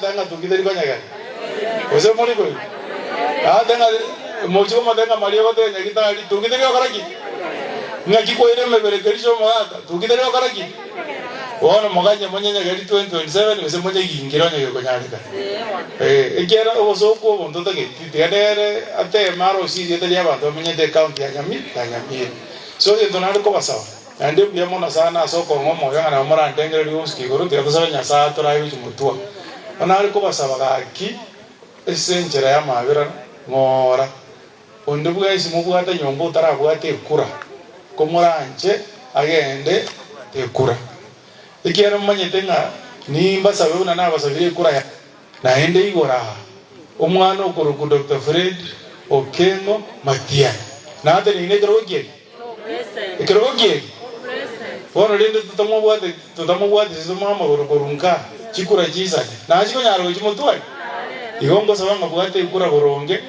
Ng'a tuki teri konyegera, gose mori koigwa? Ate ng'a mochie komotebia ng'a Maria ogotebia nyagitari, tuki teri gokora ki? Ng'aki kwaire emebere Kericho omogaka, tuki teri gokora ki? Bono moganye monyenyegeri 2027 gose monyegingire onye gekonyarekana. Eh, ekiagera obosooku obo ntotageti, tiga nere ateme arosie erieta ri'abanto bamenyete ecounty ya Nyami ya Nyamira. So egento naende kobasaba. Naende mbuya mono sana ase okong'a omoyo ng'a nabo morantengererie gosuka igoro, tiga tosabe Nyasae atorae gochia motwa. Bono nare kobasaba gaki ase enchera y'amabera ng'ora, onde bwensi mobwate nyomba otarabwate ekura, komoranche agende ekura. Ekiagera momanyete ng'a nimbasabe buna nabasabire ekura ya. Naende igoro aa, omwana okorokwa Doctor Fred Okengo Matiang'i nateneine ekerogo kiaye. Ekerogo kiaye. Bono rende totamobwate totamobwatisi tomoe amagoro korwa nka chikura chisane. Nachi konyara gochia motware? Igo ngosaba ng'a bwate ekura boronge,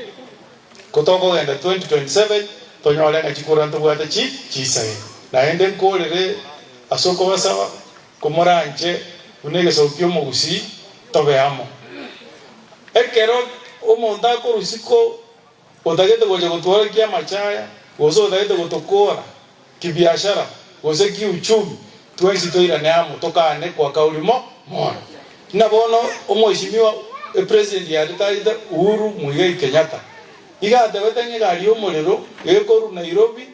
ko tokogenda 2027 tonyore ng'a chikura ntobwate chi chisaine. Naende nkorere ase okobasaba. Komoranche buna egesaku ki'omogusii, tobe amo. Ekero omonto akorwa isiko otagete gocha gotworokia amachaya, gose otagete gotokoora kibiashara, gose kiuchumi, twensi toirane amo tokane kwa kauri mo mono. Buna bono omweshimiwa epresident yaretagete Uhuru Muigai Kenyatta, iga atebete ng'a egari y'omorero gekorwa Nairobi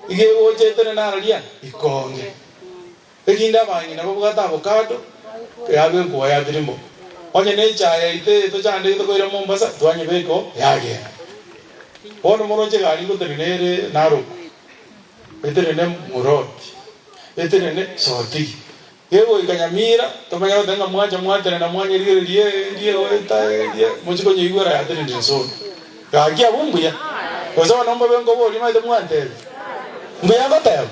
iga egocha etenene araria ikonge. Erinde abang'ina babwate avocado yabekwa yatirimboka. Onye nechae yaito eye tochandegete koira Mombasa twanyebeka oo yagenda. Bono moroche egari ngotenena ere Narok, etenene Muroti, etenene Sotigi. Gegoika Nyamira tomanye goteba ng'a mwancha mwatenena mwanyerigereria eria egoeta eria mochie konyeigwera yatenenire Sondu. Gaki abwo mbuya. Gose bono mbobe nkoboria omanyete mwantebia. Mbuya ngoteba?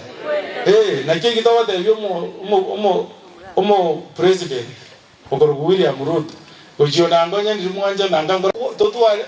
Ee, naki eki togotebia omo omo omo omo president okorokwa William Ruto, gochia onanga onye ndiri mwancha nanga nkore totware.